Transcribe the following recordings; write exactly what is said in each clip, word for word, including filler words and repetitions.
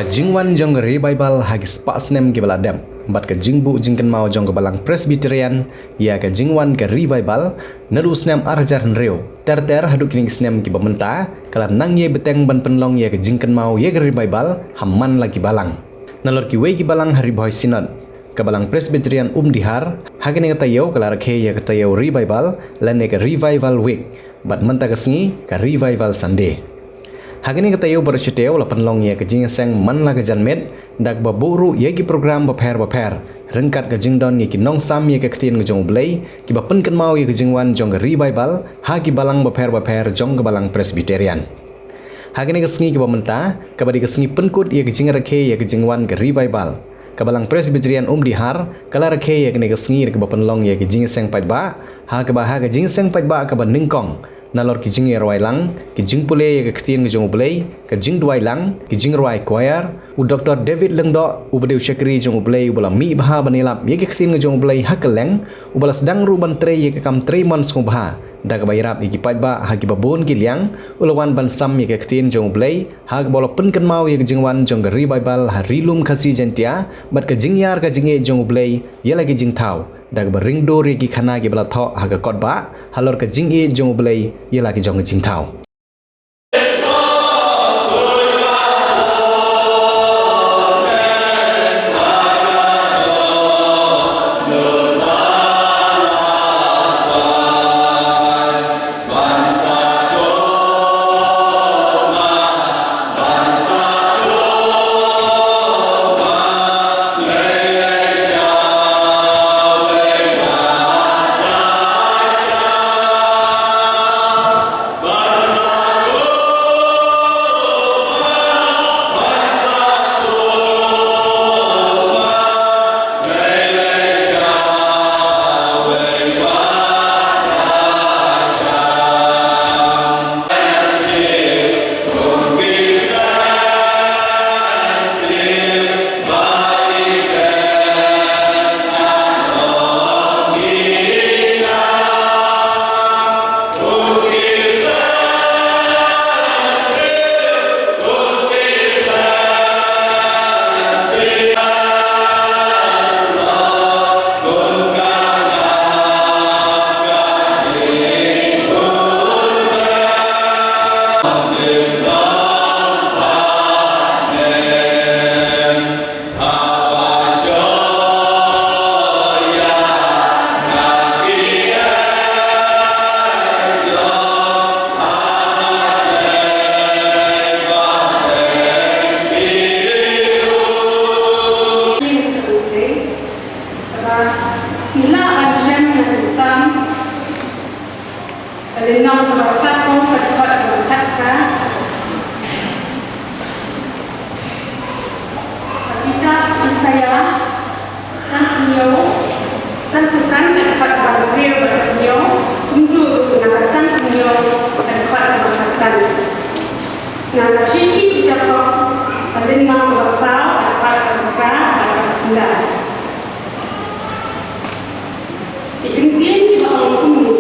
Ka jingwan jong ka Revival ha ki spah snem kiba la dep, bad ka jingbuh jingkynmaw jong ka Balang Presbyterian ïa ka jingwan ka Revival naduh u snem ar hajar hynriew ter ter haduh kine ki snem kiba mynta, ka la nang ïai bteng ban pynlong ïa ka jingkynmaw ïa ka Revival ha man la ki balang. Nalor kiwei ki balang ha Ri Bhoi Synod, ka Balang Presbyterian Umdihar ha kane ka taïew ka la rakhe ïa ka taïew Revival lane ka Revival Week, bad mynta ka sngi ka Revival Sunday. Ha kane ka taïew baroh shi taïew la pynlong ïa ka jingïaseng man la ka janmiet da kaba buh ruh ïa ki program bapher bapher, ryngkat ka jingdon ïa ki nongsam ïa ka ktien ka jong U Blei kiba pynkynmaw ïa ka jingwan jong ka Revival ha ki balang bapher bapher jong ka Balang Presbyterian. Ha kane ka sngi kaba mynta, kaba dei ka sngi pynkut ïa ka jingrakhe ïa ka jingwan ka Revival, ka Balang Presbyterian Umdihar ka la rakhe ïa kane ka sngi da kaba pynlong ïa ka jingïaseng paidbah, ha kaba ha ka jingïaseng paidbah kaba nyngkong, nalor ki jingïarwai lang, ki jingpule ïa ka ktien ka jong U Blei, ka jingduwai lang, ki jingrwai choir, u Doktor David Lyngdoh, uba dei u shakri jong U Blei uba la mih bha ban ïalap ïa ka ktien ka jong U Blei ha kylleng, uba la sdang ruh ban trei ïa ka kam trei mon sngewbha da kaba ïarap ïa ki paidbah ha kiba bun ki liang, u la wan ban sam ïa ka ktien jong U Blei ha kaba u la pynkynmaw ïa ka jingwan jong ka Revival ha Ri Lum Khasi Jaiñtia, bad ka jingïar ka jingïeit jong U Blei ïa la ki jingthaw, da kaba ringdur ïa ki khana kiba la thoh ha ka kot bah halor ka jingïeit jong U Blei ïa la ki jong ka jingthaw. Ngi lah ban shem ïa ka Salm. Ka lynnong kaba khatphra, ka dkhot kaba khatphra. Ka kitab Isaïah, sanphew hynñiew, sanphew san, ka dkhot kaba hynriew bad ka hynñiew, kumjuh ruh na ka sanphew hynñiew, ka dkhot kaba khatsan. Na ka shithi u Jakob, ka lynnong kaba saw, ka dkhot kaba phra bad kaba khyndai. Ki kyntien kiba ong kumne.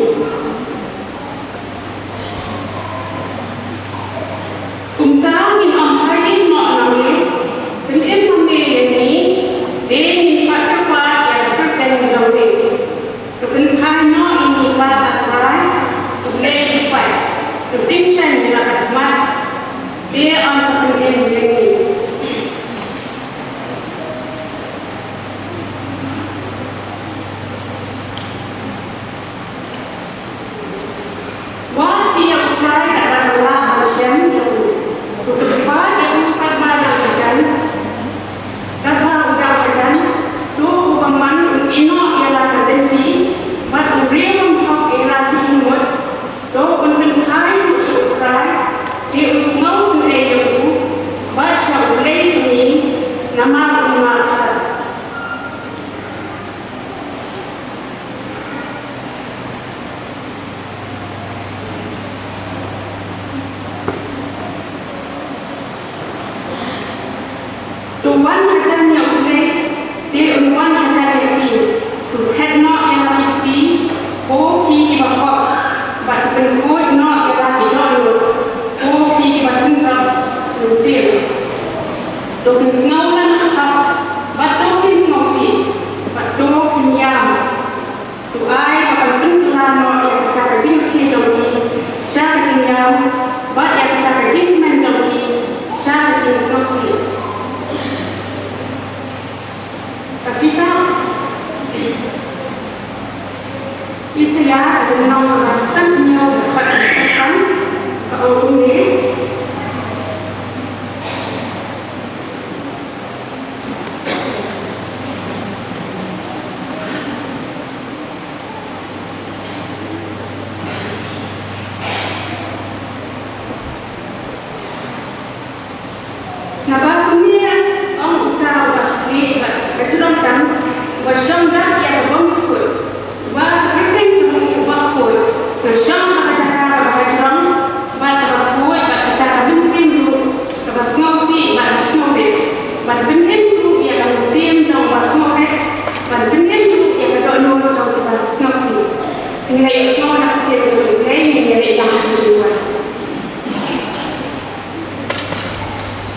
Kumta ngin ym phai ïing noh na me, pynim ma me ïa ngi,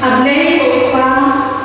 A Blei u Kpa.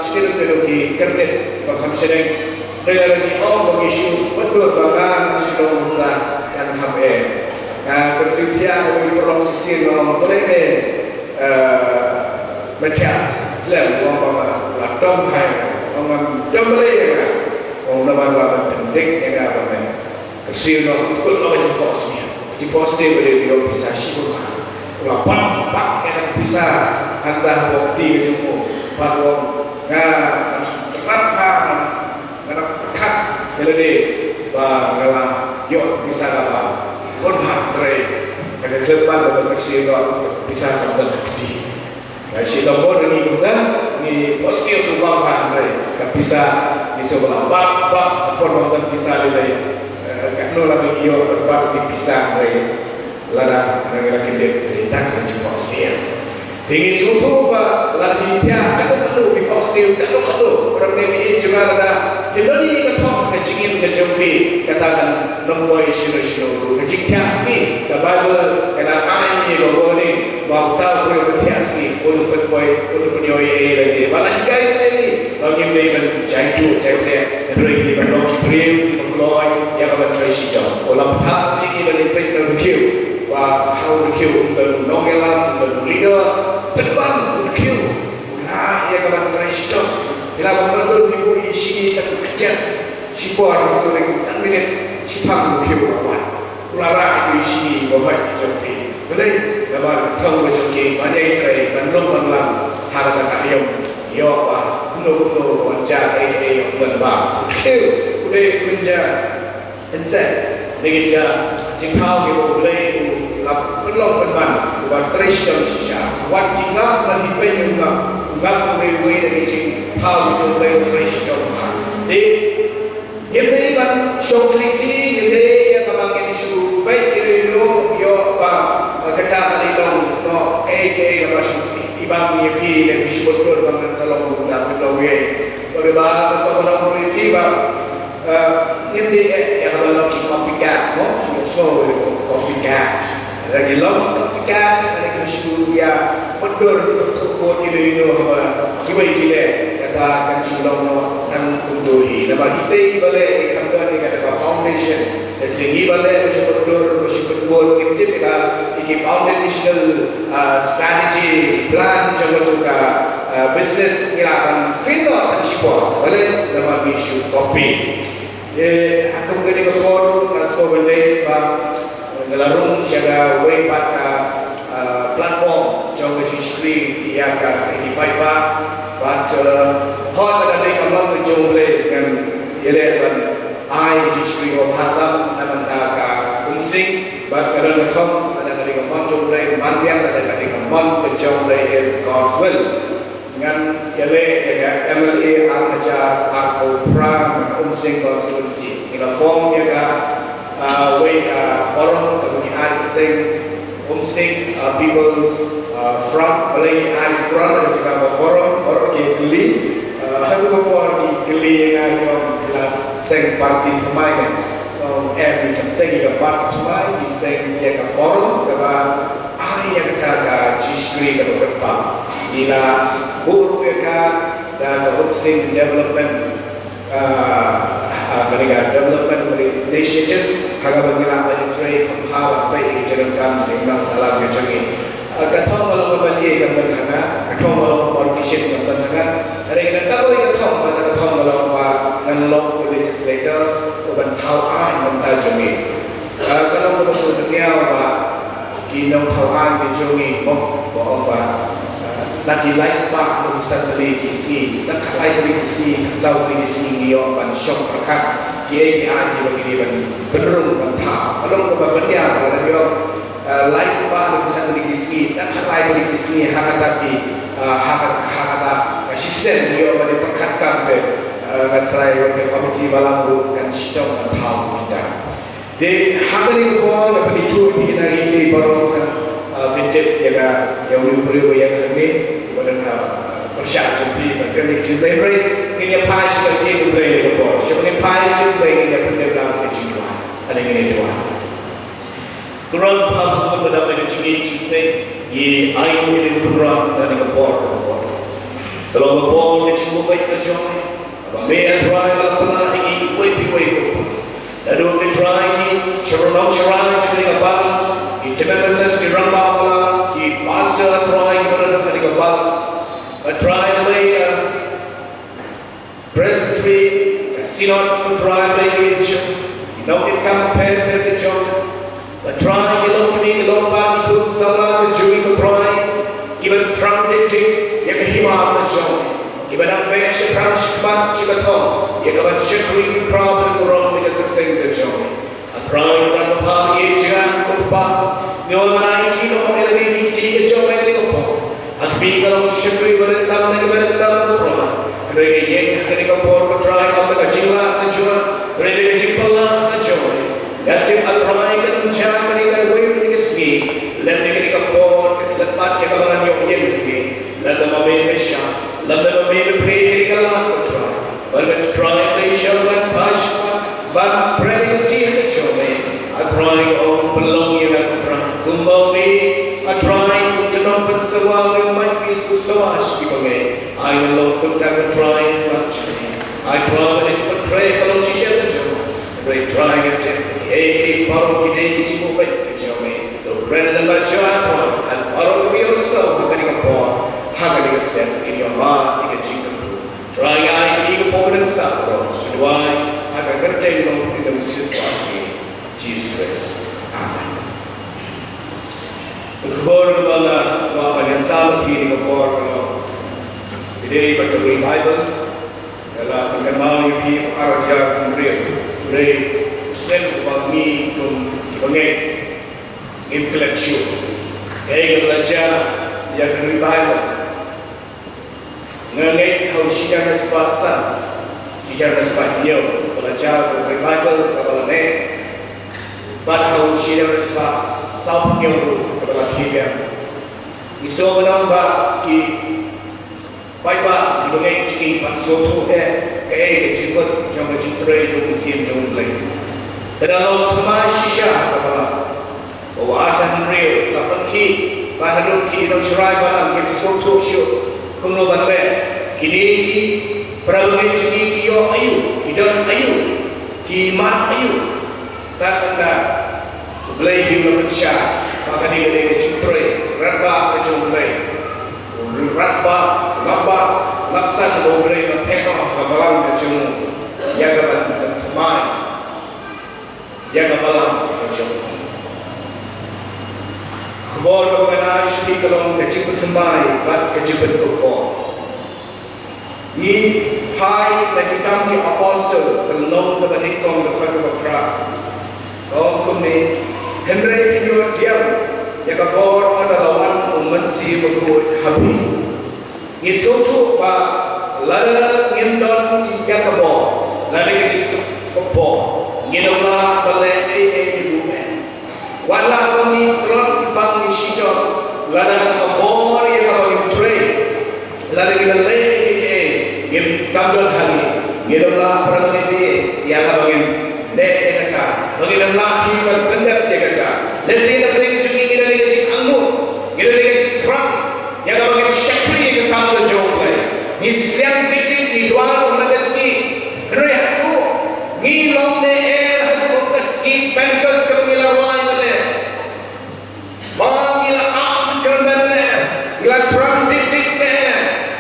Shisien te ki kyrnit ba kham shneng. Dei lada ngi ong ba ngi shu byndur ba ngan shu long ta kan kham eh. Nga kyrsiew thiah ïa u paralok shisien ba ong balei me, eh, me thiah slem, ong ba nga la dom hai, ong ngam dom balei ïa nga, ong namar ba me pyndik ïa nga ba me Ka siew noh, ka tkut noh ka jingphohsniew. Jingphohsniew ba dei ïoh pisa shibun. Nga pat spah ïa ka pisa hangta ha kti ka jong u. Pat ong nga, nga sngewtynnat, nga, nga dang pyrkhat ïa lade ba nga la ïoh pisa kaba bun bha, hynrei ka dei khlem pat ba ka siew noh, pisa kam don ha kti. Ka shi nombor ngi kumta, ngi phohsniew tu bang bha hynrei ka pisa ngi shu ba la bat spah, ka por ba don pisa lei lei. Eh, katno la ngi ïoh ban bat ki pisa hynrei lada ngi la kyndit, ka dei tang ka jingphohsniew. Te ngi sngewthuh ba lada ngi thiah katno katno, ngi phohsniew katno katno, para bangeit jong nga, lada phi don ïa ka thong ka jingim ka jong phi, kata kan ym poi shano shano ruh. Ka jingthiah sngi, ka Baibl ka la ai ïa ka warning ba uta u briew ba thiah sngi un pynpoi, un pynïoh ei ei lagi. Ba la hikai ïa ngi ba ngim dei ban jaituh jaitleh, hynrei ngi ban long ki briew kiba kloi ïa ka ban trei shitom. U la phah ïa ngi ban ïa peit na u dkhiew, ba ha u dkhiew un don u nongïalam, un don u leader, pynban u dkhiew u la ïa ka ban trei shitom. Ïa la ban don u dkhiew, i shi ka tu kjat. Shipor, tu ring san minit, shiphang u dkhiew u la wan. U la rah ïa ki shi ba hoi ki jong phi. Balei? Namar ka thong ka jong ki ban ïai trei, ban lum ban lang ha kata ka aïom. Ïoh ba kumno kumno ban jia kaei kaei, ïoh ban ba u dkhiew u dei u kynja insek. Dei kynja jingthaw kiba U Blei u la pynlong pynban, u ban trei shitom shisha. Wat ki ngap, wat ki pynïoh ngap, u ngap u dei uwei na ki jingthaw ki jong U Blei, u trei shitom bha. Dei Ngim dei ban shong kylli kti, ngim dei ïa kaba ngin shu peit ïa ino ïoh ba, ba kata ka dei long noh kaei kaei kaba shu i bang ïa phi lem, phi shu byndur ba ngan sa long da phi long ïa. Ba dei ba kata ba long ïa phi ba, eh, ngim dei eh ïa kaba long ki copycat mo, shu shu copycat. Lada ngi long copycat, lada ngi shu ïa byndur, byndur ïa ino ino haba kiwei ki leh, kata kan shu long noh tang kumto hi. Namar kitei ba leh, ki kham don ïa kata ka foundation. Lehse ngi ba leh, ba shu byndur, ba shu byndur, ngim tip ïa ka, ïa ki foundational, ah, strategy, plan jong katu ka, ah, business, ngi lah ban fail noh tang shipor. Balei? Namar ngi shu copy. Te ha kum kane ka por nga sngewbha ban leit ba nga la rung sha kawei pat ka, ah, platform jong ka jingshakri ïa ka, ïa ki paidbah. Bad, eh, hooid lada dei ka mon ka jong U Blei ngan ïaleh ban ai jingshakri kaba bha tam na bynta ka Umsning. Bad ka don ka thong, lada ka dei ka mon jong U Blei, man biang, lada ka dei ka mon ka jong U Blei, if God's will. Ngan ïaleh ïa ka M L A ar hajar arphew phra na Umsning constituency. Ngi la form ïa ka, ah, wei ka forum kaba ngi ai kyrteng Umsning, ah, People's, ah, Front. Balei ngi ai front, ka jaka ba forum, forum ki kylli, ah, ha kaba por ki kylli ïa nga, ki ong ki la seng party thymmai ne. Ong em, ngi kam seng ïa ka party thymmai, ngi seng ïa ka forum kaba ai ïa kata ka jingshakri kaba kyrpang. Ngi la buh ruh ïa ka da ka Umsning Development, ah, ah, kane ka Development Initiative, ha kaba ngi lah ban trei kham bha ban peit ïa ka jingdonkam jong ki nongsalan ka jong ngi. Ah, ka thong ba long ka ban ïa ka ban hana, ka thong ba long ka politician ka ban hana. Hynrei ka dang kawei ka thong, ka thong ba long ba ngan long u legislator, u ban thaw aiñ na bynta jong ngi. Ah, ka long kaba sngewthuh ba ki nongthaw aiñ ki jong ngi mo, ba ong ba, ah, na ki lai spah hynriew san tylli ki sngi, na khatlai tylli ki sngi, khatsaw tylli ki sngi ngi ïoh ban shong pyrkhat kiei kiei kiba ngi dei ban pynrung ban thaw. Ka long kaba pynïar ba la ïoh, ah, lai spah hynriew san tylli ki sngi, na khatlai tylli ki sngi, ha kata ki, ah, ha ka, ha kata ka shisien ngi ïoh ban ïa pyrkhat kam te, ah, nga trai wan ka komiti balang ruh kan shitom ban thaw kita. Te ha kane ka por nga pynithuh ïa phi na ki baroh, ah, phin tip ïa ka, ïa une u briew ba ïa kane, ba don ha, ah, pyrshah jong phi, ba don ïa ka jingïarap. Ngin ïa phai sha ka jingïarap ka por. Sha ngin phai jingïarap, ngin ïa pyndep lang ka jingduwai. Lada ngin ïa duwai. Kynrad, phah sngewbha ïa ka jingïarap jong ngi, ngi ai ïa u Blei u pynrang ïa kane ka por, ka por. Ka long ka por ka jingbuh beit ka jong me. Ba me, A Trai, ba la pynlait ïa ngi iwei pa iwei, ko Pa. Naduh ki trai, ki shynrong sharai jong kane ka balang, ki tymmen basan, ki rangbah balang, ki pastor, A Trai, kiba don ha kane ka balang. A Trai, lei ïa ka Presbytery, ka Synod, A Trai, lei ïa ki jong, ki nongkitkam pher pher ki jong. A Trai, ki long kmie, ki long kpa, ki khun samla ka jong ngi, A Trai, kiban thrang dik dik ïa ka hima ka jong ngi, kiban nang beh shaphrang shakhmat sha ka thong ïa kaban shakri, ka pra bad ka burom ïa ka kyrteng ka jong ngi. A Trai, ngi ïeit ïa ka, ko Pa. Ngi wan ban aiti noh ïa lade ki kti ka jong ngi ha kane ka por. Ha kaba ngi long shakri, ba rit tam na kiba rit tam, ko Trai. Hynrei ngi ïeit ha kane ka por, ko Trai, kum ka jinglah ka jong nga, hynrei ka jingpynlah ka jong me. Nga tip, A Trai, kan jia kane kawei ka sngi, lymne kane ka por ka klet pat ïa kaba ngan ïoh ïeng ha me. Lada ma me me shah, lada ma me me plie ïa kane ka lad, ko Trai. Bad ko Trai, me shah ban pash, ban plie ïa ka kti ka jong me. A Trai, ong pynlong ïa nga, ko Trai, kumba me, A Trai, u nongpynsawa, u nongpynsawa sha ki bangeit. Ai ngan long kumta, ko Trai, bad jong me. A Trai, ba ka jingpyntrei ka long shisha ka jong me. Hynrei Trai, nga tip, ei ei baroh ki dei ki jingbuh beit ka jong me. To kren lyngba jong nga, Trai, bad baroh kiba ïohsngew ha kane ka por, ha kane ka step, kin ïoh mad ïa ka jingkyrkhu. Trai, nga aiti ka por ba dang sah baroh, nga duwai ha ka kyrteng jong U Trai Jisu Khrist. Amen. Ka khubor kaba nga kwah ban ïasam ïa phi ha kane ka por ka long, ka dei bad ka revival. Nga la pynkynmaw ïa phi ha ka arphew hynriew, hynrei u snem uba ngi kum ki bangeit ngim klet shuh. Kaei kaba la jia ïa ka revival? Nga ngeit ha u shi hajar spah san, shi hajar spah hynñiew, ba la jia ka revival kaba la neh. Bad ha u shi hajar spah sawphew hynñiew ruh kaba la khie biang. Ngi sngew ban ong ba ki paidbah, ki bangeit jong ngi, pat sngewthuh eh kaei ka jingmut jong ka jingtrei jong U Mynsiem jong U Blei. Ka dang long thymmai shisha ka balang. Ba wat hynriew la pynkhih, ba haduh ki nongsharai balang kim sngewthuh shuh kumno ban leh. Kine ki para bangeit jong ngi ki ïoh aïu, ki don aïu, ki mad aïu. Tat ynda U Blei hi u la pynshai ba kane ka dei ka jingtrei rangbah ka jong U Blei. Rangbah, rangbah, rangbah san ba U Blei u la theh noh ka balang ka jong u ïa ka ban pynthymmai ïa ka balang ka jong u. Khubor kaba ngan ai sha phi ka long ka jingpynthymmai bad ka jingpynkup bor. Ngi phai na Ki Kam ki Apostol, ka lynnong kaba nyngkong, dkhot kaba phra. Ka ong kumne: Hynrei phin ïoh diam ïa ka bor ynda la wan U Mynsiem Bakhuid ha phi. Ngi sngewthuh ba lada ngim don ïa ka bor, lada ka jingkup bor, ngin ym lah ban leh ei ei ruh. Wat la ba ngi tlot ki bang ngi shisha, lada ka bor ïa kaba ngim trei, lada ngi la leh ei ei, ngim, kam don ha ngi, ngin ym lah ban leh ei ei ïa kaba ngim leh ïa kata, ba ngin ym lah hi ban pyndep ïa kata. Lehse na pdeng jong ngi ngi don ïa ka jingangnud, ngi don ïa ka jingthrang ïa kaba ngin shakri ïa ka kam ka jong U Blei. Ngi sliang dik dik, ngi duwai ruh na ka sngi. Hynrei hato ngi long ne em ha ka sngi Pentekost kaba ngi la rwai ne? Ba ngi la ap kyrmen ne, ngi la thrang dik dik ne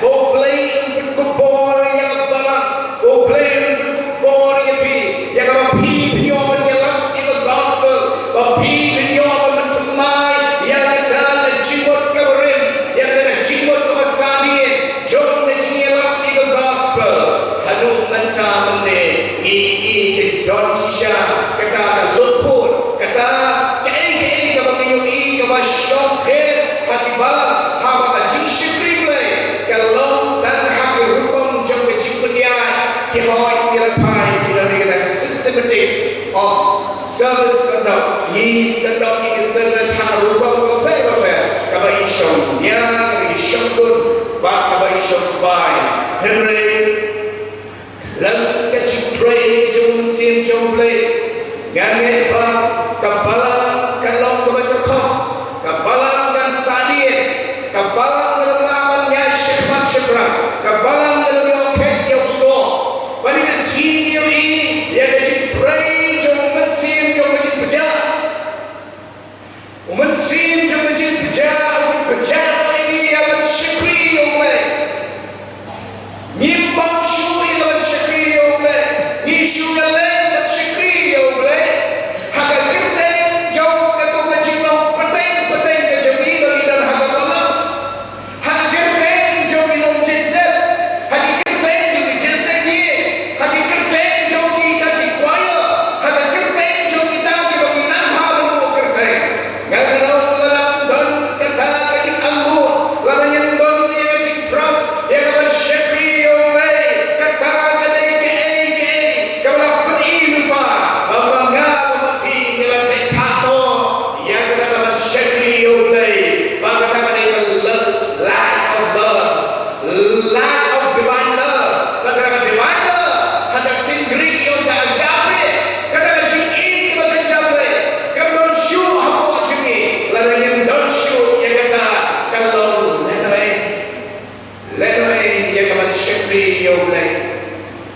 ba U Blei un pynkup bor ïa ka balang, ba U Blei un pynkup bor ïa phi, ïa kaba phi phin ïoh ban ïalap ïa ka gospel, ba phi phin ïoh ban pynthymmai ïa kata ka jingmut kaba rim, ïa kata ka jingmut kaba sangeh jong ka jingïalap ïa ka gospel. Haduh mynta mynne ngi i ka don shisha kata ka lukut, kata kaei kaei kaba ngi ïohi kaba shongkun ha ki balang, haba ka jingshakri Blei ka long tang ha ki rukom jong ka jingpynïaid, ki hoi, ki rynphai, ki don ïa kata ka systematic of service conduct, ngi conduct ïa ki service ha ka rukom bapher bapher, kaba i shongnia, kaba i shongkun bad kaba i shongsbai. Hynrei lem ka jingtrei jong U Mynsiem jong U Blei, nga ngeit ba ka balang kan long kaba tyrkhong, ka balang kan sangeh, ka balang kan lah ban ïaid shakhmat shaphrang, ka Blei,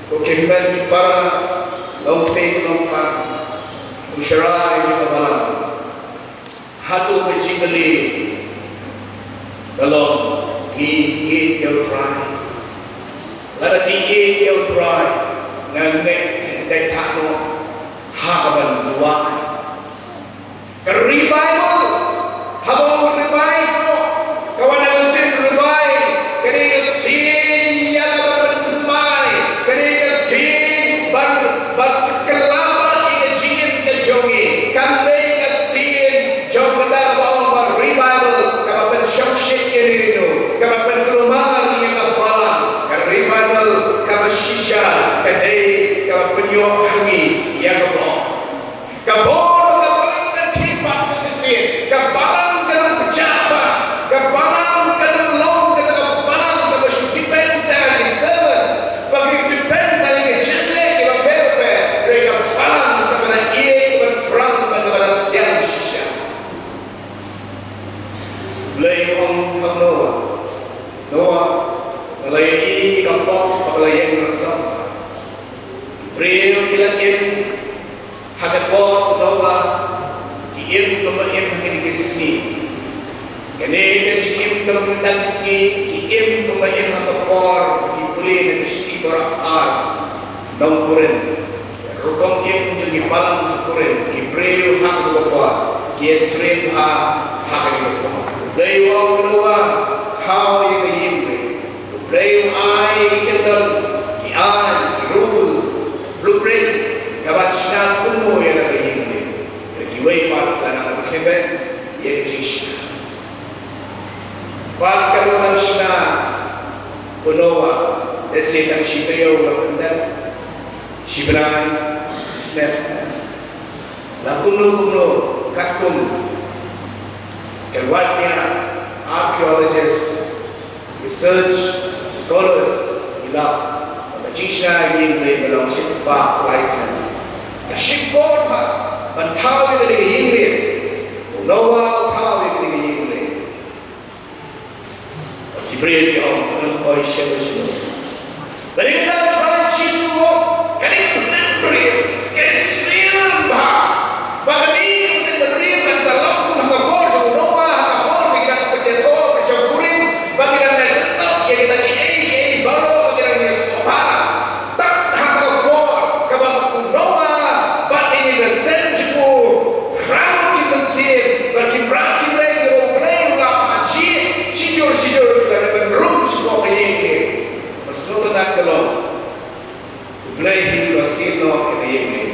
ko ki hynmen ki para, long phi long pa, u Sharai jong ka balang. Hato ka jingkylli ka long, phi ïeit ïa u Trai? Lada phi ïeit ïa u Trai, nga ngeit phin dei thah noh ha kaban duwai. Ka revival, haba u revive noh, ka wan na ka ktien revive, ka dei ka ktien ïa kaba pynthymmai, ka dei ka ktien ban, ban kylla ïa ka jingim ka jong ngi. Kam dei ka ktien jong kata kaba ong ba revival kaba pynshongshit ïa uno uno, kaba pynkulmar ïa ka balang. Ka revival kaba shisha ka dei kaba pynïoh ha ngi ïa kaba ong ka bor, ka balang kan khie pat sa shisien, ka balang kan ym pjah pat, ka balang kan ym long kata ka balang kaba shu depend ha ki servant, ba ki depend ha ki jingïaseng kiba pher bapher, hynrei ka balang kaba la ïeit, kaba thrang bad kaba la sdang shisha. Blei u ong ha u Noah, Noah, nga la ïohi ïa ka pop ba ka la ïeng rasam. Briew ki la im ha ka por u Noah, ki im kumba im ha kine ki sngi. Kane ka jingim kumba im ha kine ki sngi, ki im kumba im ha ka por ba ki pule na ka shithi baroh ar. Nong Korinth. Rukom im jong ki balang ha Korinth, ki briew ha kane ka por ki ïasyriem bha ha kane ka por. Blei u ong ha u Noah, khaw ïa ka ïing ri. Blei u ai ïa ki kyndon, ki aiñ, ki rule, blueprint, ka ban shna kumno ïa la ka ïing ri. Kiwei pat la nang khebet ïa ka jingshna. Pat ka la nang shna u Noah, te shi tang shi taïew la pyndep, shi bnai, shi snem. La kumno kumno, katkum ka wad nia archaeologists, research scholars ki la, ba ka jingshna ïing Blei ka long shispah lai snem. Ka shipor ha ban thaw ïa kane ka ïing Blei. U Noah u thaw ïa kane ka ïing Blei. Ki briew ki ong, ong oi shem shem. Ba dei kata u Trai Jisu u ong, kane ka pyrthei briew ka syriem bha. Ba kane ka pyrthei briew kan sa long kum ha ka por jong u Noah, ha ka por ba ki dang pynjah, pynjah kurim, ba ki dang leh kynthoh ïa kita kiei kiei baroh ba ki dang ïasngewbha. Bad ha ka por kaba u Noah bad ïa ka seng jong u, khraw ki mynsiem bad ki mrad ki mreng kiba U Blei u la phah jied, shijur shijur ki la dep ban rung shapoh ka ïing. Ba sngewtynnat ka long, U Blei hi u la siew noh ïa ka ïing.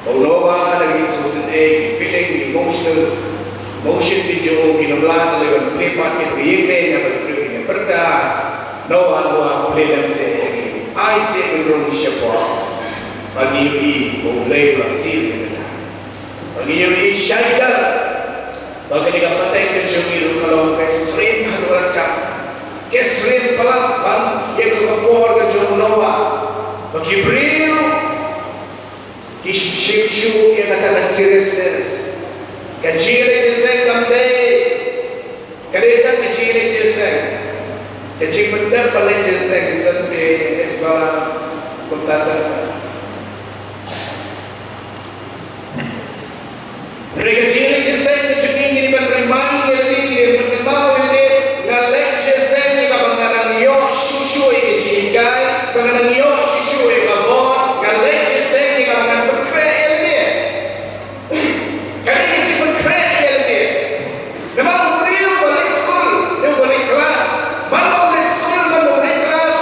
Ba u Noah da ki sngewsynei, ki feeling, ki emotional, emotion ki jong u, ki ym lah leh ban plie pat ïa ka ïing, namar ki briew ki la pyrta. Noah, Noah, plie lem seh ïa ngi, ai seh ban rung shapoh. Ba ngi ïohi ba U Blei u la siew ïa kata. Ba ngi ïohi shai jar ba kane ka pateng ka jong ngi ruh ka long ka syriem ha ka rajah, ka syriem palat ban ïa ka por ka jong u Noah. Ba ki briew ki shim shuh ïa kata ka seriousness. Ka jingïaleh jingïaseng kam dei, ka dei tang ka jingïaleh jingïaseng. Ka jingpyndep ban leh jingïaseng, Sunday, eh, ba la kumta tang. Hynrei ka jingïaleh jingïaseng ka jong ngi, ngi dei ban remind ïa lade, ngi dei ban kynmaw ïa lade, nga leh jingïaseng ïa kaba nga nang ïoh shuh shuh ïa ka jinghikai, ba nga nang ïoh shuh shuh ïa ka bor, nga leh jingïaseng ïa kaba ngan pynkhreh ïa lade. Kane ka jingpynkhreh ïa lade. Namar u briew uba leit skul, ne uba leit klas, man ba u leit skul, man ba u leit klas,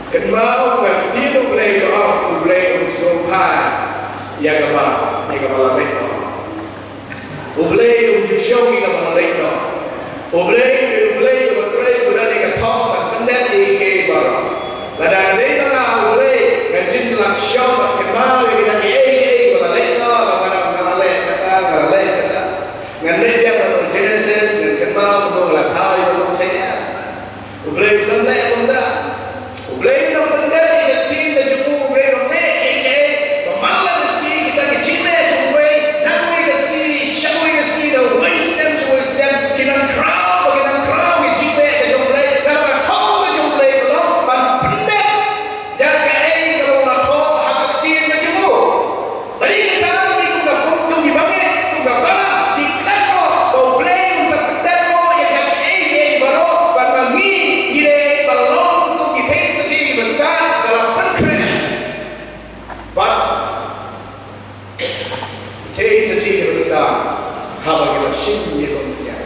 Kynmaw ka ktien U Blei ka ong, U Blei um sngewbha ïa kaba, ïa kaba la leit noh. U Blei um ju shong ïa kaba la leit noh. U Blei, U Blei uba trei, uba don ïa ka thong ban pyndep ïa kiei kiei baroh. Lada nga dei ma nga U Blei, ngan jin lah shong ban kynmaw ïa kita kiei kiei ba la leit noh, ba nga la leh kata, nga la leh kata. Ngan leit biang na Genesis, ngan kynmaw kumno nga la thaw ïa ka longtrei. U Blei u dang leh kumta. U Blei u dang pyndep ïa ka ktien ka jong u, U Blei u dang leh ïa kaei ba man la ka sngi kita ki jingleh jong U Blei, na kawei ka sngi sha kawei ka sngi, da uwei snem sha uwei snem, ki nang khraw, ba ki nang khraw ki jingleh ka jong U Blei, namar ka thong ka jong U Blei ka long ban pyndep ïa kaei kaba u la thoh ha ka ktien ka jong u. Bad ïa kata ngi kum ka pum, kum ki bangeit, kum ka balang, ngi klet noh ba U Blei un sa pyndep noh ïa kiei kiei baroh, bad ma ngi ngi dei ban long kum ki thei sati ba stad ba la pynkhreh. Bad ki thei sati ba stad haba ki la shim ïa ka umphniang,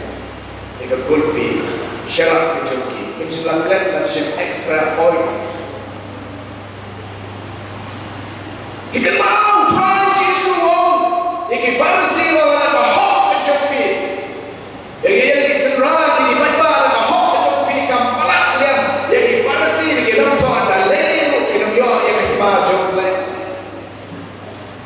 ïa ka gulpi, sharak ka jong ki, kim shym la klet ban shim extra oil. Ki kynmaw, Trai Jisu u ong ïa ki Pharisi, la ka hok ka jong phi. Ïa ki, ïa ki synran, ïa ki paidbah, la ka hok ka jong phi kam palat liang ïa ki Pharisi, ïa ki nongthoh, da lei lei ruh ki nang ïoh ïa ka hima jong U Blei.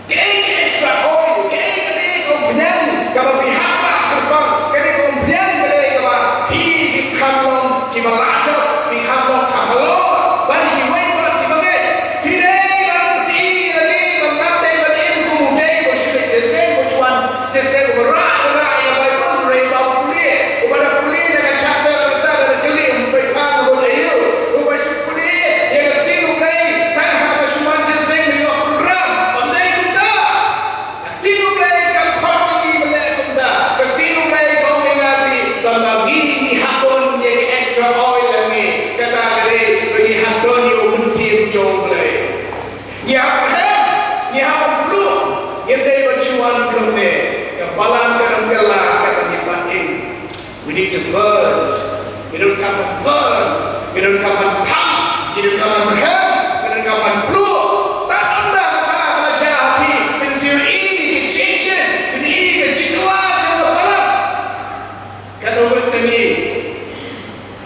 Kaei ka extra oil, kaei kane ka umphniang kaba phi hap ban kyrpang, kane ka umphniang ka dei kaba phi, phi kham long kiba la jop, phi kham long kham halor ban ïa kiwei pat kiba ngeit. Phi dei ban pyni ïa lade ba ngam dei ban im kum u dei uba shu leit jingïaseng, uba shu wan jingïaseng, uba rah, uba rah ïa ka Baibl, hynrei uba pule, uba da pule na ka chapter kata, da kylli, um, phi pang bun aïu, uba shu pule ïa ka ktien U Blei tang haba shu wan jingïaseng, da ïoh pynrem. Ym dei kumta. Ka ktien U Blei kam khot ïa ngi ban leh kumta. Ka ktien U Blei ka ong ïa ngi ba ma ngi ngi hap don ïa ka extra oil ha ngi. Kata ka dei ba ngi hap don ïa u Mynsiem jong U Blei. Ngi hap rhem, ngi hap pynpluh, ngim dei ban shu wan kumne. Ka balang ka dang kylla, ka dang ïa pat im. We need to burn. Ngi donkam ban burn. Ngi donkam ban thang. Ngi donkam ban rhem. Ngi donkam ban pluh. Tang ynda kata ka la jia ha phi, phin shu ïohi ki changes, phin ïohi ka jingkylla jong ka balang. Katno ngut na ngi,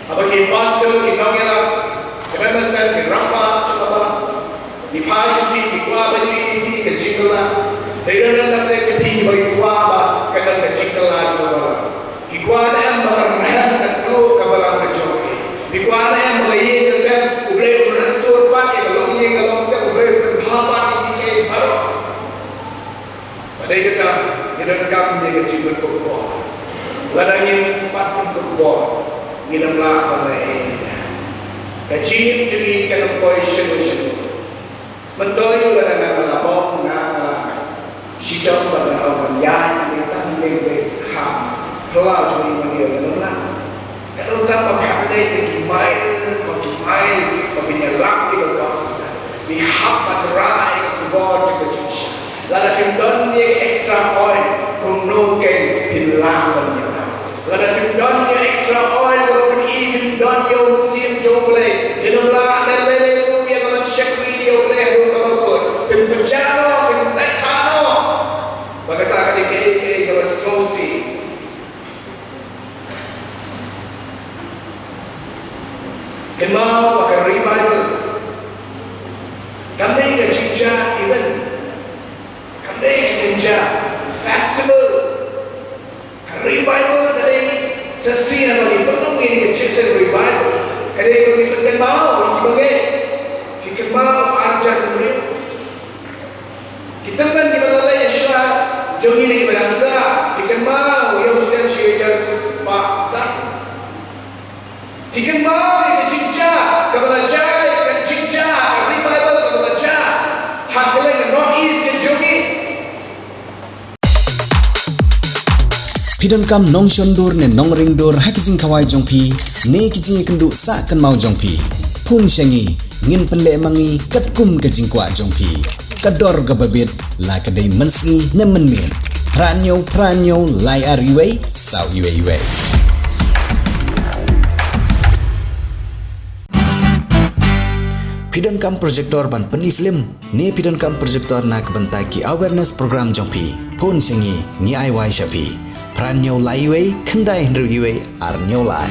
haba ki pastor, ki nongïalam, ki members, ki rangbah jong ka balang, ngi phai sha phi, ngi kwah ban ïohi ïa ka jingkylla. Dei don lem lem ki phi kiba ngi kwah ba ka don ka jingkylla jong ka balang. Phi kwah ne em ba kan rhem kan pluh ka balang ka jong phi? Phi kwah ne em ba ka ïing ka sem U Blei un restore pat ïa ka longïing ka longsem, U Blei un pynbha pat ïa kiei kiei baroh? Ba dei kata, ngi donkam ïa ka jingpynkup bor. Lada ngim pat pynkup bor, ngin ym lah ban leh ei ei. Ka jingim jong ngi kan ym poi shano shano. Myntoi lada nga la bom, nga la shitom, ba ngan ong ban ïaid, ngi tang ngi beit ha phyllaw jong ngi, ngan ïoh ïa ngi la. Ka donkam ba phi hap leit ki mail, ba ki mail, ba phin ïalap ïa ka gospel. Phi hap ban rah ïa ka khubor jong ka jingshisha. Lada phim don ïa ka extra oil, kumno kein phin lah ban ïalap? Lada phim don ïa extra oil, lada phim i phim don ïa u Mynsiem jong U Blei, phin ym lah leh leh leh ruh ïa ka ban shakri ïa U Blei haduh kaba kut. Phin pynjah noh, phin pynthait noh. Ba kata ka dei kaei kaei kaba sngewsih. Kynmaw ba ka revival kam dei ka jingjia event, kam dei ka jingjia festival. Ka revival ka dei sa sien ba ngi pynlong ïa ka jingïaseng revival. Ka dei ba ngi pynkynmaw ïa kiba ngeit. Phi kynmaw arhajar hynriew. Ki tymmen kiba la leit shuwa jong ngi ne kiba dang sah. Phi kynmaw ïa u snem shi hajar spah san. Phi kynmaw ïa ka jingjia kaba la jia, ka jingjia, ka revival kaba la jia ha kylleng ka North East ka jong ngi. Phi donkam nongshon dur ne nongring dur ha ki jingkhawai jong phi ne ki jingïakynduh sah kynmaw jong phi? Phone sha ngi, ngin pynleh ma ngi katkum ka jingkwah jong phi. Ka dor kaba bit la ka dei mynsngi ne mynmiet. Phra hynñiew phra hynñiew lai ar wei saw wei wei. Phi donkam projector ban pyni film ne phi donkam projector na ka bynta ki awareness program jong phi? Phone sha ngi, ngi ai wai sha phi. Phra hynñiew lai wei khyndai hynriew wei ar hynñiew lai.